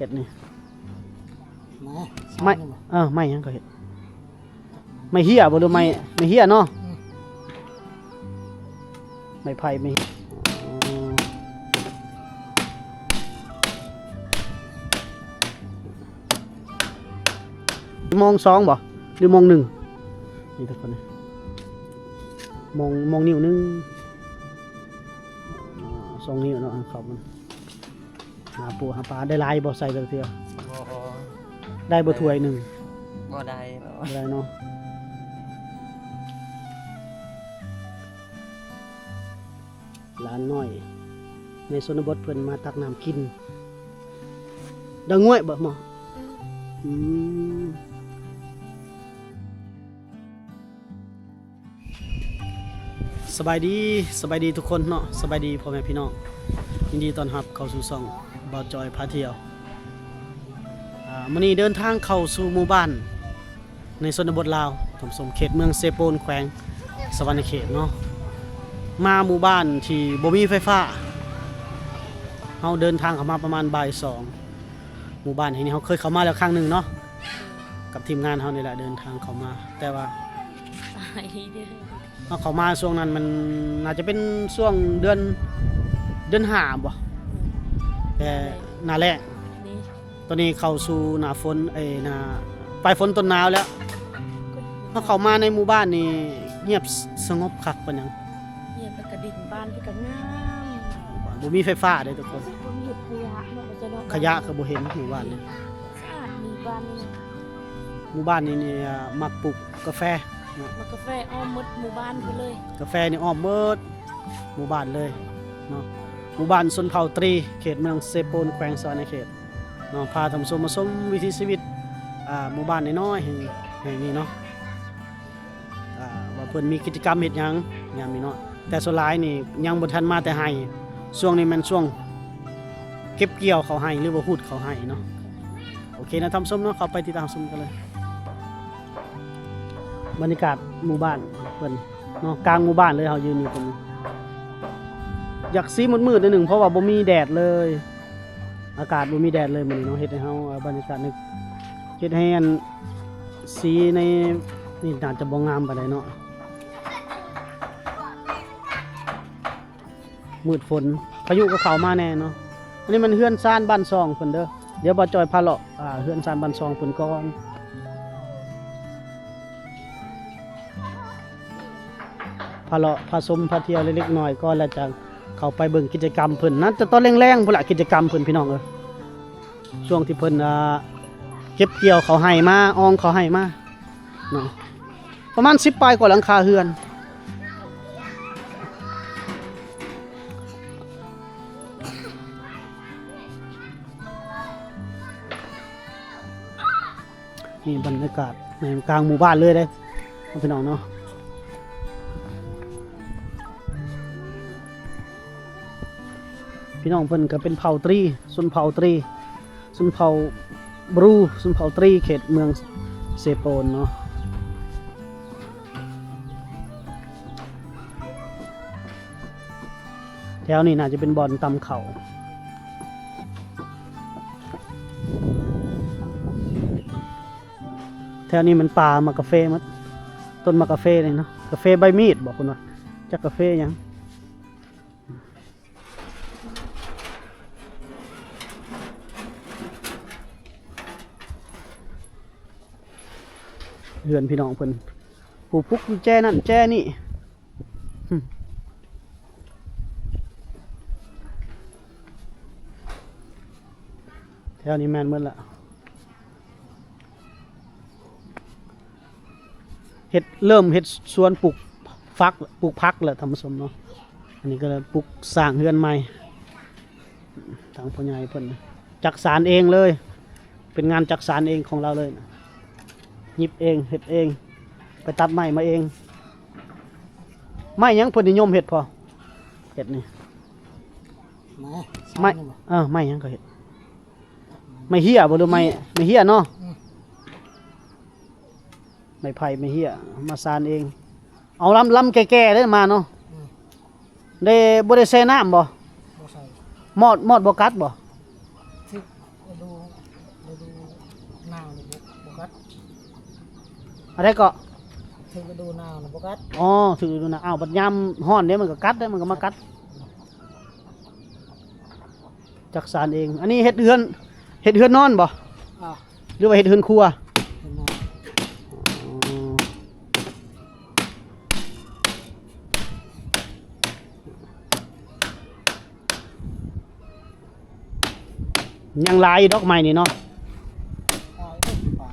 ເຮັດນີ້ ໄມ້ ໄມ້ ເອີ ໄມ້ຫຍັງເຂົາເຮັດ? ໄມ້ເຫ້ຍບໍ່ ຫຼືໄມ້ ໄມ້ເຫ້ຍເນາະ? ອືມ ໄມ້ໄຜ່ ໄມ້ ອໍ ໂມງສອງບໍ່ ຫຼືໂມງໜຶ່ງ? ນີ້ທຸກຄົນ ໂມງ ໂມງນິ້ວໜຶ່ງ ສອງນິ້ວເນາະ ເຂົ້າມັນ ຫາປູຫາປາໄດ້ຫຼາຍບໍ່? ໃສ່ແຕ່ລະເທື່ອ ບໍ່ ໄດ້ບໍ່ຖ້ວຍໜຶ່ງ? ບໍ່ໄດ້ເນາະ ບໍ່ໄດ້ເນາະ. ຫຼານນ້ອຍໃນຊົນນະບົດເພິ່ນມາຕັກນ້ຳກິນ ດາງງວຍບໍ່ໝໍ? ອືມ ສະບາຍດີ ສະບາຍດີທຸກຄົນເນາະ ສະບາຍດີພໍ່ແມ່ພີ່ນ້ອງ ຍິນດີຕ້ອນຮັບເຂົ້າສູ່ຊ່ອງບ່າວຈອຍພາທ່ຽວ. ອາ ມື້ນີ້ເດີນທາງເຂົ້າສູ່ໝູ່ບ້ານໃນຊົນນະບົດລາວ ທ່ານຜູ້ຊົມ ເຂດເມືອງເຊໂປນ ແຂວງສະຫວັນນະເຂດເນາະ ມາໝູ່ບ້ານທີ່ບໍ່ມີໄຟຟ້າ. ເຮົາເດີນທາງເຂົ້າມາປະມານບ່າຍສອງ ໝູ່ບ້ານແຫ່ງນີ້ເຮົາເຄີຍເຂົ້າມາແລ້ວຄັ້ງໜຶ່ງເນາະ ກັບທີມງານເຮົານີ້ແຫຼະ ເດີນທາງເຂົ້າມາ ແຕ່ວ່າ ສະບາຍດີເດີ ເຮົາເຂົ້າມາຊ່ວງນັ້ນມັນໜ້າຈະເປັນຊ່ວງເດືອນ ເດືອນຫ້າບໍ່? ແຕ່ໜ້າແລ້ງ ນີ້ ຕອນນີ້ເຂົ້າສູ່ໜ້າຝົນ ເອີ ໜ້າ ປາຍຝົນຕົ້ນໜາວແລ້ວ. ເຮົາເຂົ້າມາໃນໝູ່ບ້ານນີ້ງຽບສະຫງົບຄັກປານຫຍັງ ງຽບ ແລ້ວກະດິນບ້ານເພິ່ນກະງາມ ບໍ່ມີໄຟຟ້າເດ້ທຸກຄົນ ບໍ່ມີຂະຫຍະເນາະ ຂະຫຍະກະບໍ່ເຫັນໝູ່ບ້ານນີ້ ສະອາດ ໝູ່ບ້ານນີ້ ໝູ່ບ້ານນີ້ນີ້ ອາ ມັກປູກກາແຟເນາະ ໝາກກາແຟອ້ອມໝົດໝູ່ບ້ານເພິ່ນເລີຍ ກາແຟນີ້ອ້ອມໝົດໝູ່ບ້ານເລີຍເນາະ. ໝູ່ບ້ານຊົນເຜົ່າຕຣີ ເຂດເມືອງເຊໂປນ ແຂວງສະຫວັນນະເຂດເນາະ ພາທ່ານຜູ້ຊົມມາຊົມວິຖີຊີວິດ ອາ ໝູ່ບ້ານນ້ອຍໆແຫ່ງ ແຫ່ງນີ້ເນາະ. ອ່າ ວ່າເພິ່ນມີກິດຈະກຳເຮັດຫຍັງຍາມນີ້ເນາະ ແຕ່ສ່ວນຫຼາຍນີ້ຍັງບໍ່ທັນມາແຕ່ໄຮ່ ຊ່ວງນີ້ແມ່ນຊ່ວງເກັບກ່ຽວເຂົ້າໄຮ່ ຫຼືວ່າຮູດເຂົ້າໄຮ່ເນາະ. ໂອເຄນະທ່ານຜູ້ຊົມເນາະ ເຂົ້າໄປຕິດຕາມຊົມກັນເລີຍ ບັນຍາກາດໝູ່ບ້ານເພິ່ນເນາະ ກາງໝູ່ບ້ານເລີຍ ເຮົາຢືນຢູ່ຕົງນີ້ ຢາກຊິມືດໆໜ້ອຍໜຶ່ງ ເພາະວ່າບໍ່ມີແດດເລີຍ ອາກາດບໍ່ມີແດດເລີຍມື້ນີ້ເນາະ ເຮັດໃຫ້ເຮົາ ເອີ ບັນຍາກາດນີ້ ເຮັດໃຫ້ອັນ ສີໃນນີ້ໜ້າຈະບໍ່ງາມປານໃດເນາະ ມືດຝົນ ພາຍຸກໍເຂົ້າມາແດ່ເນາະ. ອັນນີ້ແມ່ນເຮືອນຊານບ້ານຊ່ອງເພິ່ນເດີ ດຽວບ່າວຈອຍພາເລາະ ອ່າ ເຮືອນຊານບ້ານຊ່ອງເພິ່ນກ່ອນ ພາເລາະ ພາຊົມ ພາທ່ຽວເລັກໆນ້ອຍໆກ່ອນ ແລ້ວຈະເຂົ້າໄປເບິ່ງກິດຈະກຳເພິ່ນ ໜ້າຈະຕອນແລງໆພຸ້ນລະ ກິດຈະກຳເພິ່ນ ພີ່ນ້ອງເອີຍ. ຊ່ວງທີ່ເພິ່ນ ອ່າ ເກັບກ່ຽວເຂົ້າໄຮ່ມາ ອອງເຂົ້າໄຮ່ມາເນາະ ປະມານສິບປາຍກວ່າຫຼັງຄາເຮືອນ. ນີ້ບັນຍາກາດໃນກາງໝູ່ບ້ານເລີຍເດ້ ພີ່ນ້ອງເນາະ. ພີ່ນ້ອງເພິ່ນກໍເປັນເຜົ່າຕຣີ ຊົນເຜົ່າຕຣີ ຊົນເຜົ່າບຣູ ຊົນເຜົ່າຕຣີ ເຂດເມືອງເຊໂປນເນາະ. ແຖວນີ້ໜ້າຈະເປັນບ່ອນຕຳເຂົ້າ. ແຖວນີ້ມັນປ່າໝາກກາເຟໝົດ ຕົ້ນໝາກກາເຟນີ້ເນາະ ກາເຟໃບມີດບໍ ເພິ່ນວ່າ ຈັກກາເຟຫຍັງ. ເຮືອນພີ່ນ້ອງເພິ່ນ ຜູ້ປຸກແຈນັ້ນແຈນີ້. ແຖວນີ້ແມ່ນໝົດລະ ເຮັດ ເລີ່ມເຮັດສວນປູກຝັກ ປູກຜັກແລ້ວທ່ານຜູ້ຊົມເນາະ. ອັນນີ້ກໍເລີ່ມປຸກສ້າງເຮືອນໃໝ່ ທາງພໍ່ໃຫຍ່ເພິ່ນຈັກສານເອງເລີຍ ເປັນງານຈັກສານເອງຂອງລາວເລີຍ ຫຍິບເອງ ເຮັດເອງ ໄປຕັດໄມ້ມາເອງ. ໄມ້ຫຍັງເພິ່ນນິຍົມເຮັດພໍ່? ເຮັດນີ້ ໄມ້ ໄມ້ ເອີ ໄມ້ຫຍັງເຂົາເຮັດ? ໄມ້ເຫ້ຍບໍ່ ຫຼືໄມ້ ໄມ້ເຫ້ຍເນາະ? ອືມ ໄມ້ໄຜ່ ໄມ້ເຫ້ຍ ມາສານເອງ ເອົາລຳ ລຳແກ່ໆເດ້ມາເນາະ. ອືມ ໄດ້ ບໍ່ໄດ້ແຊ່ນ້ຳບໍ່? ບໍ່ໃສ່ ມອດ ມອດບໍ່ກັດບໍ່? ຖືກ ฤດູ ฤດູໜາວນີ້ບໍ່ ບໍ່ກັດ ອັນໃດເກາະ? ຖືກລະດູໜາວນະບໍ່ກັດ. ອໍ ຖືກລະດູໜາວ. ອ້າວ ບັດຍາມຮ້ອນເດ້ ມັນກໍກັດເດ້ ມັນກໍມາກັດ. ຈັກສານເອງ. ອັນນີ້ເຮັດເຮືອນ ເຮັດເຮືອນນອນບໍ່? ອ່າ ຫຼືວ່າເຮັດເຮືອນຄົວ? ເຮືອນນອນ. ອໍ ຍັງຫຼາຍຢູ່ດອກໄມ້ນີ້ເນາະ. ຫຼາຍເດ້ ປ່າ.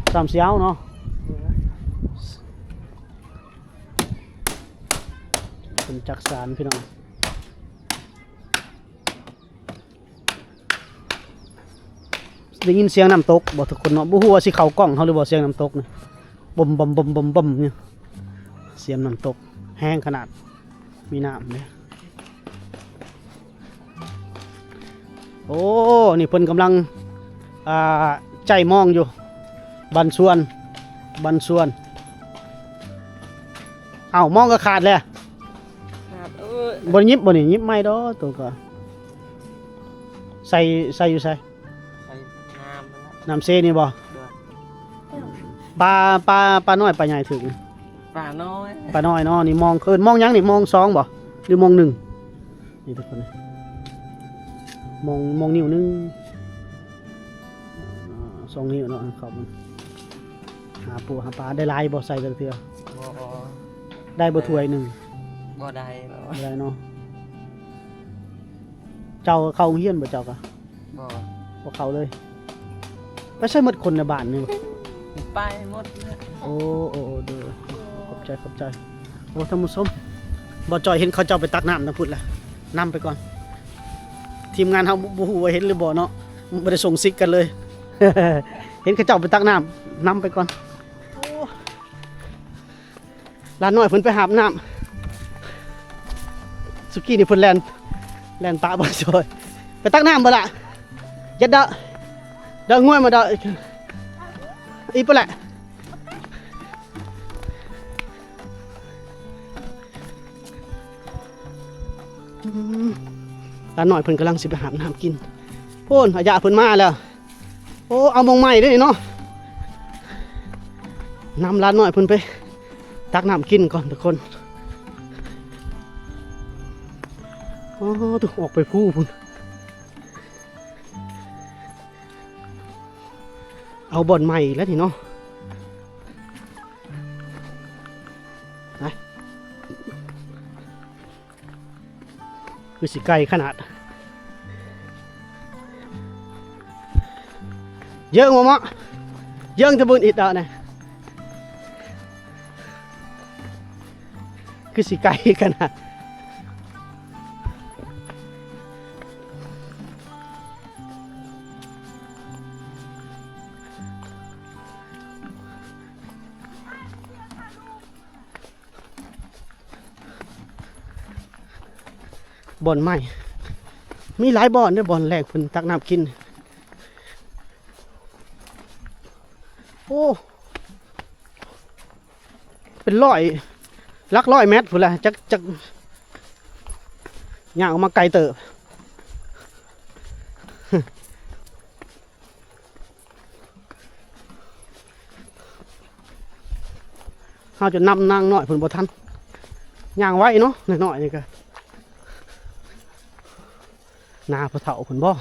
ອໍ ຊ້ຳຊິເອົາເນາະ. ເອີ ເປັນຈັກສານພີ່ນ້ອງ. ໄດ້ຍິນສຽງນ້ຳຕົກບໍ່ທຸກຄົນເນາະ? ບໍ່ຮູ້ວ່າຊິເຂົ້າກ້ອງເຮົາຫຼືບໍ່ ສຽງນ້ຳຕົກນີ້ ບົມໆໆໆຢູ່. ສຽງນ້ຳຕົກແຮງຂະໜາດ ມີນ້ຳເດ້. ໂອ້ ນີ້ເພິ່ນກຳລັງ ອ່າ ໃຈມອງຢູ່ ບັນຊວນ ບັນຊວນ. ເອົ້າ ມອງກໍຂາດແລ້ວ. ຂາດ ໂອ້ຍ ບໍ່ໄດ້ຫຍິບບໍ່ນີ້? ຫຍິບໃໝ່ດອກໂຕກໍ ໃສ່ ໃສ່ຢູ່ໃສ? ໃສ່ນ້ຳນັ້ນແຫຼະ ນ້ຳເຊນີ້ບໍ່? ໂດຍ. ປາ ປາ ປານ້ອຍປາໃຫຍ່ຖືກນີ້? ປານ້ອຍ ປານ້ອຍເນາະ. ນີ້ມອງ ເອີ້ນມອງຫຍັງນີ້? ມອງສອງບໍ່ ຫຼືມອງໜຶ່ງ? ນີ້ທຸກຄົນ ມອງ ມອງນິ້ວໜຶ່ງ ສອງນິ້ວເນາະ. ເຂົ້າມາຫາປູຫາປາໄດ້ຫຼາຍບໍ່? ໃສ່ແຕ່ລະເທື່ອ ບໍ່ ບໍ່ ໄດ້ບໍ່ຖ້ວຍໜຶ່ງ? ບໍ່ໄດ້ເນາະ ບໍ່ໄດ້ເນາະ. ເຈົ້າເຂົ້າໂຮງຮຽນບໍ່ ເຈົ້າກະ? ບໍ່ ບໍ່ເຂົ້າເລີຍ. ໄປໃສໝົດຄົນໃນບ້ານນີ້? ໄປໝົດແລ້ວ. ໂອ້ ໂອ້ ໂອ້ ໂດຍ ຂອບໃຈ ຂອບໃຈ. ໂອ້ ທ່ານຜູ້ຊົມ ບໍ່ຈ່ອຍເຫັນເຂົາເຈົ້າໄປຕັກນ້ຳທາງພຸ້ນລະ ນຳໄປກ່ອນ. ທີມງານເຮົາບໍ່ ບໍ່ຮູ້ວ່າເຫັນຫຼືບໍ່ເນາະ ບໍ່ໄດ້ສົ່ງຊິກກັນເລີຍ. ເຫັນເຂົາເຈົ້າໄປຕັກນ້ຳ ນຳໄປກ່ອນ. ໂອ້ ຫຼານນ້ອຍເພິ່ນໄປຫາບນ້ຳ. ສຸກີ້ນີ້ເພິ່ນແລ່ນ ແລ່ນປະບໍ່ຊ່ອຍ. ໄປຕັກນ້ຳບໍ່ລະ? ເຢັດເດີ ເດີງວຍມາເດີ ອີ່ປະແຫຼະ. ຫຼານນ້ອຍເພິ່ນກຳລັງຊິໄປຫາບນ້ຳກິນ. ໂພນ ອາຍາເພິ່ນມາແລ້ວ. ໂອ້ ເອົາມອງໃໝ່ເດ້ນີ້ເນາະ. ນຳຫຼານນ້ອຍເພິ່ນໄປຕັກນ້ຳກິນກ່ອນທຸກຄົນ. ໂອ້ ຖືກອອກໄປພູພຸ້ນ. ເອົາບ່ອນໃໝ່ແລ້ວນີ້ເນາະ. ໄປ. ຄືຊິໄກຂະໜາດ. ເຢີ້ງບໍ່ເໝາະ ເຢີ້ງຕະບຸນອິດເອົານະ. ຄືຊິໄກຂະໜາດ. ບ່ອນໃໝ່ ມີຫຼາຍບ່ອນເດ້ ບ່ອນແລກເພິ່ນຕັກນ້ຳກິນ. ໂອ້ ເປັນຮ້ອຍ ຫຼັກຮ້ອຍແມັດພຸ້ນລະ ຈັກ ຈັກ ຍ່າງອອກມາໄກເຕີບ. ເຮົາຈະນຳນາງນ້ອຍເພິ່ນບໍ່ທັນ ຍ່າງໄວເນາະ ນ້ອຍໆນີ້ກະ ນາຜູ້ເຖົ້າເພິ່ນບໍ່?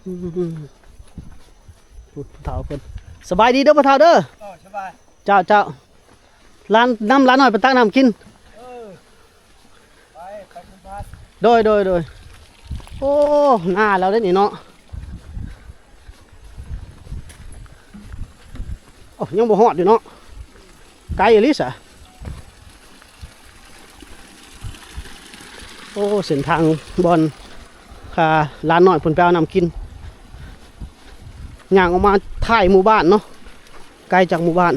ອືມ ຜູ້ເຖົ້າເພິ່ນ ສະບາຍດີເດີພໍ່ເຖົ້າເດີ. ເອີ ສະບາຍ. ເຈົ້າ ເຈົ້າ ຫຼານ ນຳຫຼານນ້ອຍໄປຕັກນ້ຳກິນ. ເອີ ໄປ ໄປຄຸນພັດ. ໂດຍ ໂດຍ ໂດຍ. ໂອ້ ນາລາວເດ້ນີ້ເນາະ. ໂອ້ ຍັງບໍ່ຮອດຢູ່ເນາະ ໄກອີ່ຫຼີສະ. ໂອ້ ເສັ້ນທາງບ່ອນ ອ່າ ຫຼານນ້ອຍເພິ່ນໄປເອົານ້ຳກິນ ຍ່າງອອກມາທ້າຍໝູ່ບ້ານເນາະ ໄກຈາກໝູ່ບ້ານ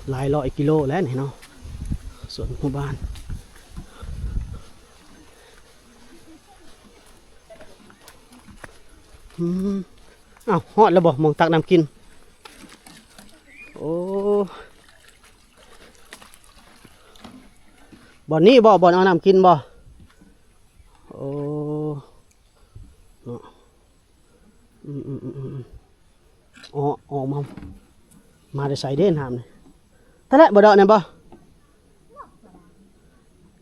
ຫຼາຍຮ້ອຍກິໂລແລ້ວນີ້ເນາະ ສວນໝູ່ບ້ານ. ອືມ ອ້າວ ຮອດແລ້ວບໍ່ ໝ່ອງຕັກນ້ຳກິນ? ໂອ້ ບ່ອນນີ້ບໍ່ ບ່ອນເອົານ້ຳກິນບໍ່? ໂອ້ ເນາະ ອືມໆໆໆ ອໍ ອອກມາ ມາແຕ່ໃສເດ້ນ້ຳນີ້? ຕະແລະ ບໍ່ເດາະແມ່ນບໍ່?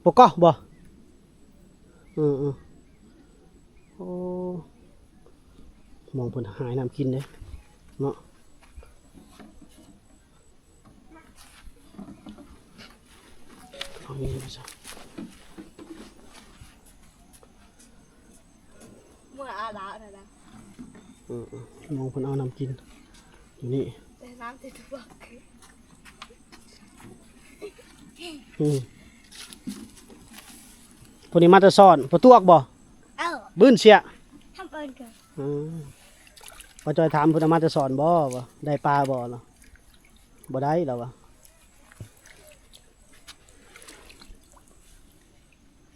ບໍ່ກໍບໍ່? ເອີໆ ໂອ້ ໝ່ອງເພິ່ນຫາຍນ້ຳກິນເດ້ເນາະ. ເອົານີ້ມາຊະ ເມື່ອອາລານັ້ນນະ ເອີໆ ມອງເພິ່ນເອົານ້ຳກິນຢູ່ນີ້ ແຕ່ນ້ຳແຕ່ຕົວ ອືມ ຜູ້ນີ້ມາແຕ່ສອນ ບໍ່ຕວກບໍ່? ເອີ ບືນເສຍ ທຳເອີ້ນກະ ອືມ ປ້າຈ້ອຍຖາມເພິ່ນວ່າມາແຕ່ສອນບໍ່ ວ່າໄດ້ປາບໍ່ລະ ບໍ່ໄດ້ລະວ່າ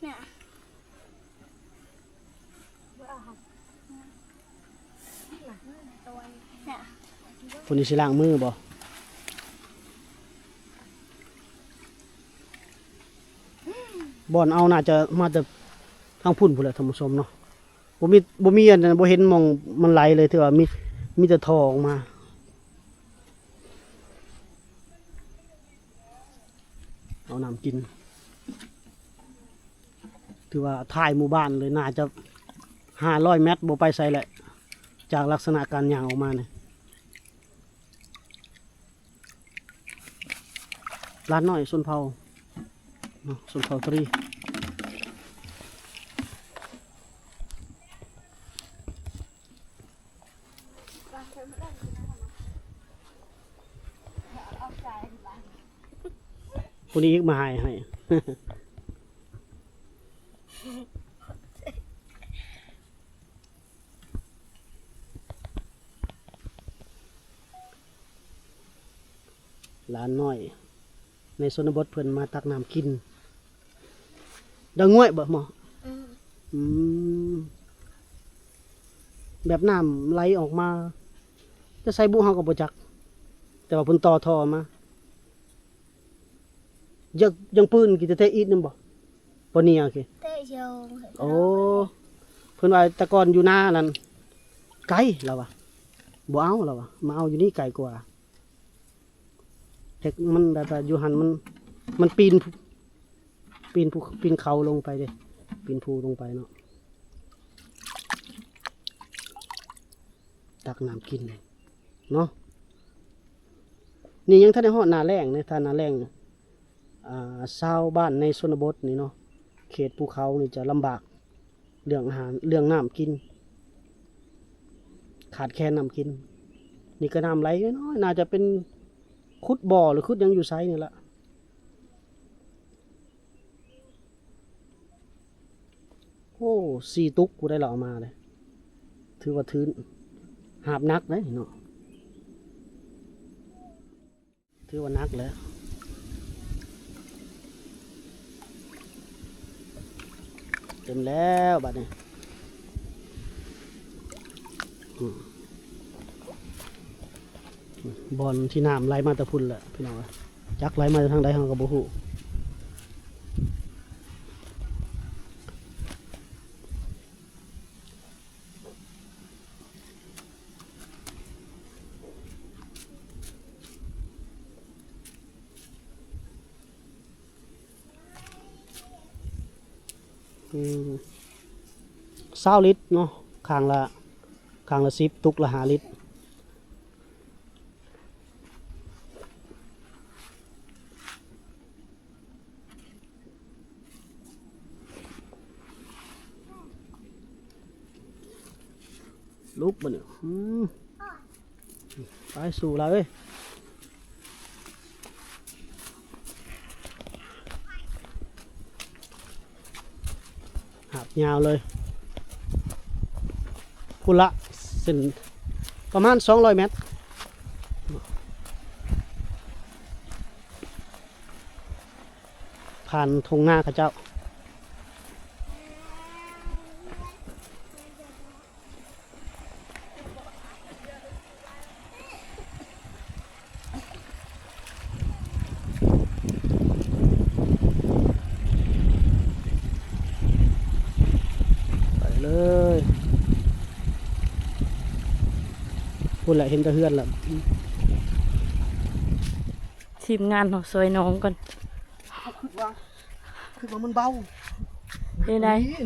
ນະ ຜູ້ນີ້ຊິລ້າງມືບໍ່? ບ່ອນເອົາໜ້າຈະມາແຕ່ທາງພຸ້ນພຸ້ນແຫຼະທ່ານຜູ້ຊົມເນາະ. ບໍ່ມີ ບໍ່ມີອັນນັ້ນ ບໍ່ເຫັນໝ່ອງມັນໄຫຼເລີຍ ຖືວ່າມີ ມີແຕ່ທໍ່ອອກມາ ເອົານ້ຳກິນ. ຖືວ່າທ້າຍໝູ່ບ້ານເລີຍ ໜ້າຈະຫ້າຮ້ອຍແມັດ ບໍ່ໄປໃສແຫຼະ ຈາກລັກສະນະການຍ່າງອອກມານີ້. ຫຼານນ້ອຍຊົນເຜົ່າເນາະ ຊົນເຜົ່າຕະລີ ຜູ້ນີ້ອີກມາຫາຍໃຫ້. ຫຼານນ້ອຍໃນຊົນນະບົດເພິ່ນມາຕັກນ້ຳກິນ ດາງງວຍບໍ່ໝໍ? ອືມ ອືມ ແບບນ້ຳໄຫຼອອກມາແຕ່ໃສບຸ ເຮົາກໍບໍ່ຈັກ ແຕ່ວ່າເພິ່ນຕໍ່ທໍ່ມາ. ຢາກ ຢາກປືນກິນແຕ່ອີດນຳບໍ່? ບໍ່ໜຽວກິ ແຕ່ເຊວ ໂອ້ ເພິ່ນວ່າແຕ່ກ່ອນຢູ່ນານັ້ນໄກລະວ່າ ບໍ່ເອົາລະວ່າ ມາເອົາຢູ່ນີ້ໄກກວ່າ. ເຮັດມັນແບບວ່າຢູ່ຫັ້ນມັນ ມັນປີນ ປີນພູ ປີນເຂົາລົງໄປເດ້ ປີນພູລົງໄປເນາະ. ຕັກນ້ຳກິນເນາະ. ນີ້ຍັງທັນໄດ້ຮອດໜ້າແລ້ງເດ້ ຖ້າໜ້າແລ້ງ ອ່າ ຊາວບ້ານໃນຊົນນະບົດນີ້ເນາະ ເຂດພູເຂົານີ້ຈະລຳບາກເລື່ອງອາຫານ ເລື່ອງນ້ຳກິນ ຂາດແຄນນ້ຳກິນ. ນີ້ກໍນ້ຳໄຫຼນ້ອຍໆ ໜ້າຈະເປັນຂຸດບໍ່ ຫຼື ຂຸດຫຍັງຢູ່ໃສນີ້ລະ. ໂອ້ ສີ່ຕຸກຜູ້ໃດລະເອົາມາເດ້ ຖືວ່າຖືນ ຫາບໜັກເດ້ເນາະ ຖືວ່າໜັກແລ້ວ. ເຕັມແລ້ວບາດນີ້ ອືມ. ບ່ອນທີ່ນ້ຳໄຫຼມາແຕ່ພຸ້ນແຫຼະພີ່ນ້ອງເອີຍ ຈັກໄຫຼມາຈາກທາງໃດເຮົາກໍບໍ່ຮູ້. ອືມ ຊາວລິດເນາະ ຂ້າງລະ ຂ້າງລະສິບ ຕຸກລະຫ້າລິດ. ລຸກບາດນີ້ ອືມ ໄປສູ່ລະເອີຍ ຫາບຍາວເລີຍ ພຸ້ນລະ ເສັ້ນປະມານສອງຮ້ອຍແມັດ ຜ່ານທົ່ງນາເຂົາເຈົ້າ. ພຸ້ນແຫຼະ ເຫັນແຕ່ເຮືອນລະ. ທີມງານເຮົາຊ່ອຍນ້ອງກ່ອນ. ເຮົາຄິດວ່າ ຄິດວ່າມັນເບົາ. ເປັນໃດ? ນີ້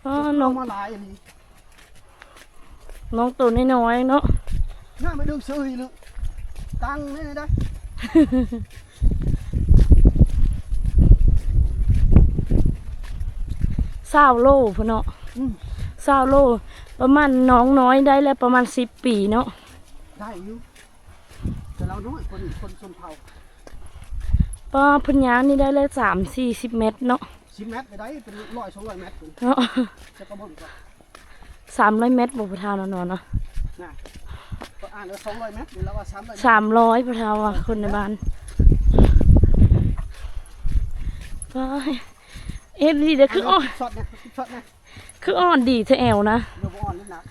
ອໍ ນ້ອງ ນ້ອງມາຫຼາຍອັນນີ້. ນ້ອງໂຕນ້ອຍໆເນາະ. ນ້າໄປດຶງເສີຍເນາະ. ຕັ້ງແນ່ໄດ໋. ຊາວໂລພຸ້ນເນາະ. ອືມ ຊາວໂລ. ປະມານ ນ້ອງນ້ອຍໄດ້ແລ້ວປະມານສິບປີເນາະ. ໄດ້ຢູ່ ແຕ່ລາວນ້ອຍ ຄົນ ຄົນຊົນເຜົ່າ. ປ້າ ເພິ່ນຍ່າງນີ້ໄດ້ແລ້ວສາມສີ່ສິບແມັດເນາະ. ສິບແມັດກໍໄດ້ ເປັນຮ້ອຍສອງຮ້ອຍແມັດເນາະ. ຈັກກະເບິ່ງກ່ອນ. ສາມຮ້ອຍແມັດບໍ່ ພໍ່ເຖົ້ານະ ນອນເນາະ. ນະ ກໍອ່ານວ່າສອງຮ້ອຍແມັດ ລາວວ່າສາມຮ້ອຍແມັດ. ສາມຮ້ອຍ ພໍ່ເຖົ້າວ່າ ຄົນໃນບ້ານ. ໂອ້ຍ ເອັດດີເດີ ຄືອ່ອນ ອັນນີ້ ຄລິບຊັອດນະ ຄລິບຊັອດນະ. ຄືອ່ອນດີແທ້ແອວນະ. ບໍ່ ບໍ່ອ່ອນ ໜັກ.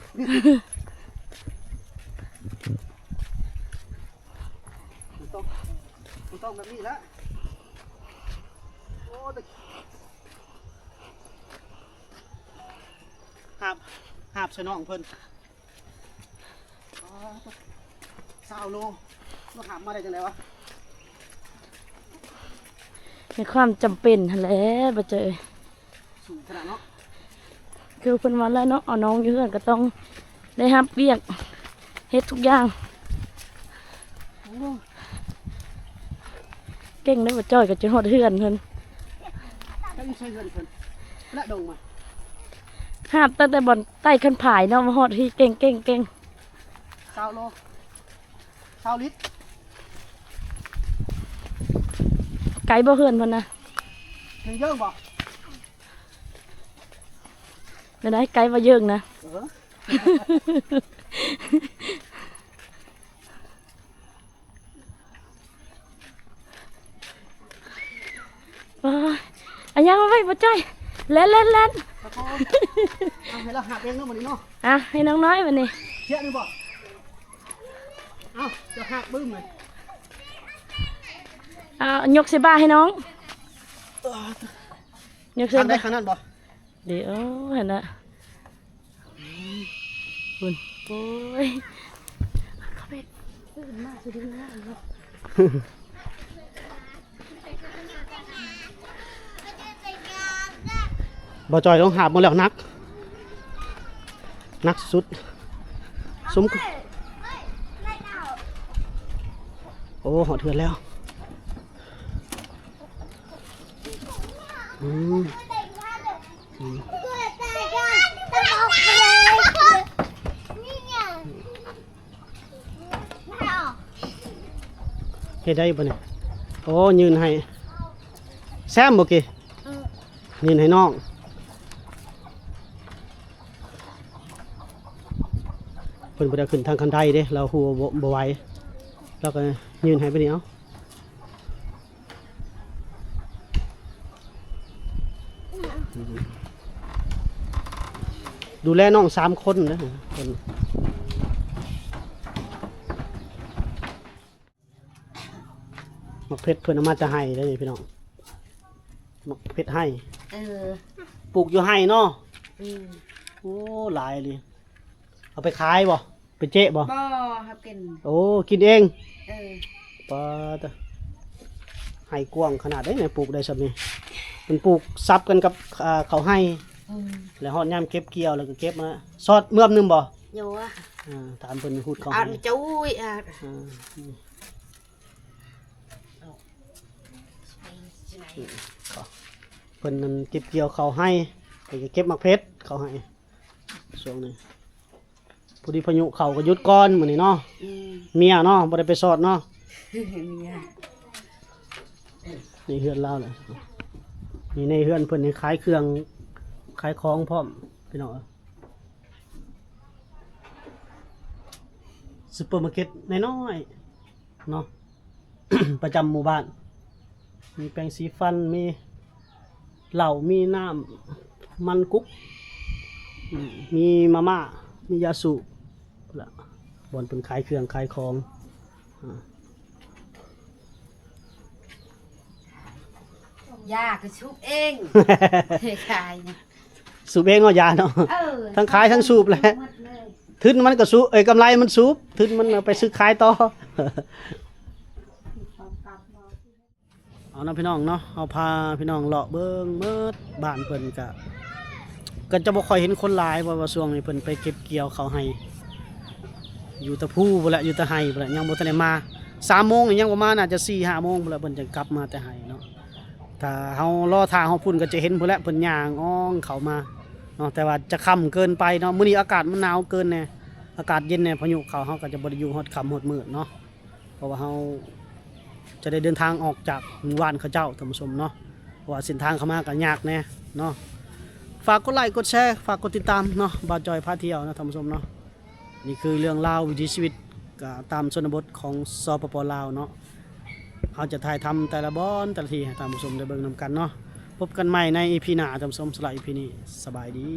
ມັນຕ້ອງ ມັນຕ້ອງແບບນີ້ລະ. ໂອ້ ຫາບ ຫາບໃສ່ນ້ອງເພິ່ນ. ຊາວໂລ ລາວຫາບມາໄດ້ຈັ່ງໃດວະ? ໃນຄວາມຈຳເປັນຫັ້ນແຫຼະ ບໍ່ເຈີ. ສູງຂະໜາດເນາະ. ຄືເພິ່ນວ່າແຫຼະເນາະ ເອົານ້ອງຢູ່ເຮືອນກໍຕ້ອງໄດ້ຮັບວຽກເຮັດທຸກຢ່າງ. ໂອ້ ເກັ່ງເດ້ ບໍ່ຈ່ອຍກໍຈົນຮອດເຮືອນເພິ່ນ. ໄປໃສ່ເຮືອນເພິ່ນ ລະດົງມາ ຫາບຕັ້ງແຕ່ບ່ອນໃຕ້ຄັນຜາຍເນາະ ມາຮອດພີ້ ເກັ່ງໆໆ. ຊາວໂລ ຊາວລິດ. ໄກບໍ່ເຮືອນເພິ່ນນະ? ເຖິງເຢີ້ງບໍ່? ແນວໃດ ໄກວ່າເຢີ້ງນະ? ເອີ ໂອ້ຍ ເອົາຫຍັງມາໄວ້ບໍ່ຈ່ອຍ ແລ່ນໆໆ. ເອົາໃຫ້ລາວຫາບເອງເນາະ ມື້ນີ້ເນາະ. ອ່ະ ໃຫ້ນ້ອງນ້ອຍບັດນີ້. ເຊຍນີ້ບໍ່? ເອົາ ຈະຫາບບຶ້ມເລີຍ. ອ່າ ຍົກໃສ່ບ່າໃຫ້ນ້ອງ. ເອີ ຍົກໃສ່ບ່າ ໄດ້ຂະໜາດນັ້ນບໍ່? ເດ ເອີ ຫັ້ນນະ ພຸ້ນ ໂອ້ຍ ເຂົາໄປຕື່ນມາຊິໄດ້ງາມເນາະ. ບໍ່ຈ່ອຍລອງຫາບເບິ່ງແລ້ວ ໜັກ ໜັກສຸດ ສົມ ໂອ້ ຮອດເຮືອນແລ້ວ. ອືມ ອືມ ເຮັດໄດ້ຢູ່ບໍ່ນີ້? ໂອ້ ຍື່ນໃຫ້ແຊມບໍ່ກີ້ ເອີ ຍື່ນໃຫ້ນ້ອງ. ເພິ່ນບໍ່ໄດ້ຂຶ້ນທາງຄັນໄດເດ້ ລາວຮູ້ບໍ່ ບໍ່ໄຫວ ລາວກໍຍື່ນໃຫ້ແບບນີ້ເອົາ. ດູແລນ້ອງສາມຄົນເດີ ເພິ່ນ ໝາກເຜັດເພິ່ນເອົາມາແຕ່ໄຮ່ເດ້ນີ້ພີ່ນ້ອງ ໝາກເຜັດໄຮ່. ເອີ ປູກຢູ່ໄຮ່ເນາະ. ອືມ ໂອ້ ຫຼາຍອີ່ຫຼີ. ເອົາໄປຂາຍບໍ່? ໄປເຈາະບໍ່? ບໍ່ ເຮົາກິນ. ໂອ້ ກິນເອງ. ເອີ ປາດ ໄຮ່ກວ້າງຂະໜາດໃດ ປູກໄດ້ຊ່ຳນີ້. ເພິ່ນປູກສັບກັນກັບ ອ່າ ເຂົ້າໄຮ່. ອືມ ແລ້ວຮອດຍາມເກັບກ່ຽວ ແລ້ວກໍເກັບມາສອດເມືອບໜຶ່ງບໍ່? ໂຍ ອ່າ ຖາມເພິ່ນຫູດເຂົ້າໄຮ່ ອັນຈຸ້ຍ ອ່າ ອ່າ ເພິ່ນນັ້ນເກັບກ່ຽວເຂົ້າໄຮ່ ແລ້ວກໍເກັບໝາກເຜັດເຂົ້າໄຮ່ ຊ່ວງນີ້. ພໍດີພາຍຸເຂົ້າກໍຢຸດກ່ອນມື້ນີ້ເນາະ. ອືມ ເມຍເນາະ ບໍ່ໄດ້ໄປສອດເນາະ. ເມຍ ນີ້ເຮືອນລາວແຫຼະ. ນີ້ໃນເຮືອນເພິ່ນນີ້ຂາຍເຄື່ອງ ຂາຍຂອງພ້ອມ ພີ່ນ້ອງເອີຍ. ຊຸບເປີມາເກັດນ້ອຍໆເນາະ ປະຈຳໝູ່ບ້ານ. ມີແປງສີຟັນ ມີເຫຼົ້າ ມີນ້ຳມັນກຸກ ອືມ ມີມາມ່າ ມີຢາສູບ ລະບ່ອນເພິ່ນຂາຍເຄື່ອງຂາຍຂອງ. ອ່າ ຢາກໍສູບເອງ ຂາຍນະ ສູບເອງເນາະ ຢາເນາະ. ເອີ ທັງຂາຍທັງສູບແຫຼະ ໝົດເລີຍ. ທຶນມັນກໍສູບ ເອີຍ ກຳໄລມັນສູບ ທຶນມັນເອົາໄປຊື້ຂາຍຕໍ່. ເອົາເນາະພີ່ນ້ອງເນາະ ເຮົາພາພີ່ນ້ອງເລາະເບິ່ງໝົດບ້ານເພິ່ນ ກະ ກໍຈະບໍ່ຄ່ອຍເຫັນຄົນຫຼາຍ ເພາະວ່າຊ່ວງນີ້ເພິ່ນໄປເກັບກ່ຽວເຂົ້າໄຮ່ ຢູ່ຕະພູພຸ້ນແຫຼະ ຢູ່ຕະໄຮ່ພຸ້ນແຫຼະ ຍັງບໍ່ທັນໄດ້ມາ. ສາມໂມງນີ້ຍັງບໍ່ມາ ໜ້າຈະສີ່ຫ້າໂມງພຸ້ນແຫຼະ ເພິ່ນຈຶ່ງກັບມາແຕ່ໄຮ່ເນາະ. ຖ້າເຮົາລໍຖ້າຮອດພຸ້ນກໍຈະເຫັນພຸ້ນແຫຼະ ເພິ່ນຍ່າງອອງເຂົ້າມາເນາະ. ແຕ່ວ່າຈະຄ່ຳເກີນໄປເນາະ ມື້ນີ້ອາກາດມັນໜາວເກີນແດ່ ອາກາດເຢັນແດ່ ພາຍຸເຂົ້າ ເຮົາກໍຈະບໍ່ໄດ້ຢູ່ຮອດຄ່ຳຮອດມືດເນາະ. ເພາະວ່າເຮົາຈະໄດ້ເດີນທາງອອກຈາກໝູ່ບ້ານເຂົາເຈົ້າ ທ່ານຜູ້ຊົມເນາະ ເພາະວ່າເສັ້ນທາງເຂົ້າມາກໍຍາກແດ່ເນາະ. ຝາກກົດໄລກົດແຊ ຝາກກົດຕິດຕາມເນາະ ບ່າວຈ່ອຍພາທ່ຽວເນາະ ທ່ານຜູ້ຊົມເນາະ. ນີ້ຄືເລື່ອງລາວວິຖີຊີວິດ ກໍຕາມຊົນນະບົດຂອງ ສປປ ລາວເນາະ. ເຮົາຈະຖ່າຍທຳແຕ່ລະບ່ອນແຕ່ລະທີ່ໃຫ້ທ່ານຜູ້ຊົມໄດ້ເບິ່ງນຳກັນເນາະ. ພົບກັນໃໝ່ໃນອີພີໜ້າ ທ່ານຜູ້ຊົມ. ສຳລັບອີພີນີ້ ສະບາຍດີ.